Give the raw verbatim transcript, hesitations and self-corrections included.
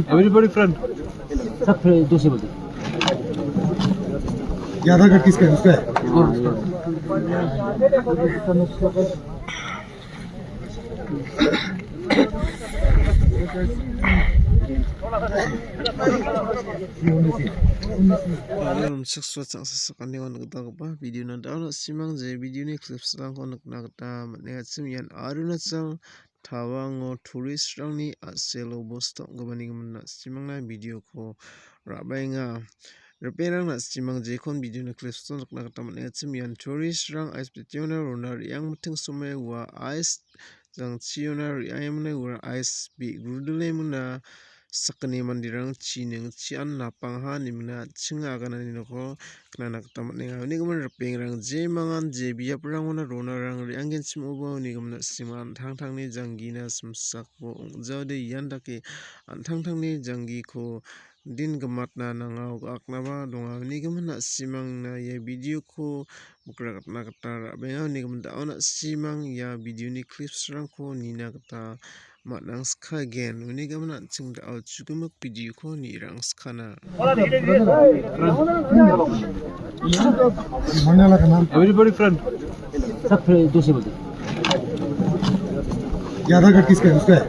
Everybody friend. सब फिर दूसरे बोलते। ये आधार कार्ड किसका है? उसका है? Aro rimchaksoa chang·sasak anio nikgitaba video-na da·o na·simang je video-ni clips-rangko nikna gita man·engachim ian Arunachal Tawango tourist-rangni a·selo bus tong·gipaniko na·simangna video-ko ra·baenga. Ripengrang na·simang jekon video-ni clips-ko nikna gita man·engachim ian tourist-rang ice bitiona rona re·angmiting somoi ua ice jangchiona re·angmina ua ice bi·grudilemuna sakgni manderang chining chian napangha nimina chinga aganani noko knana gita man·enga. Unigimin ripengrang je mangan je biaprangona ronarang re·anggenchim oba unigimin na·simang an·tangtangni janggina simsakbo ong·jaode ian dake an·tangtangni janggiko din gimatna nanga uaknaba donga. Unigimin na·simangna ia video-ko bokra gatna gita ra·baenga. Unigimin da·o na·simang ia video-ni clips-rangko nina gita man·angskagen. Unigimin an·ching da·o chugimik video-ko nirangskana. Everybody friend. सब फिर दूसरे बोलते। ये आधार कार्ड किसका है? उसका है?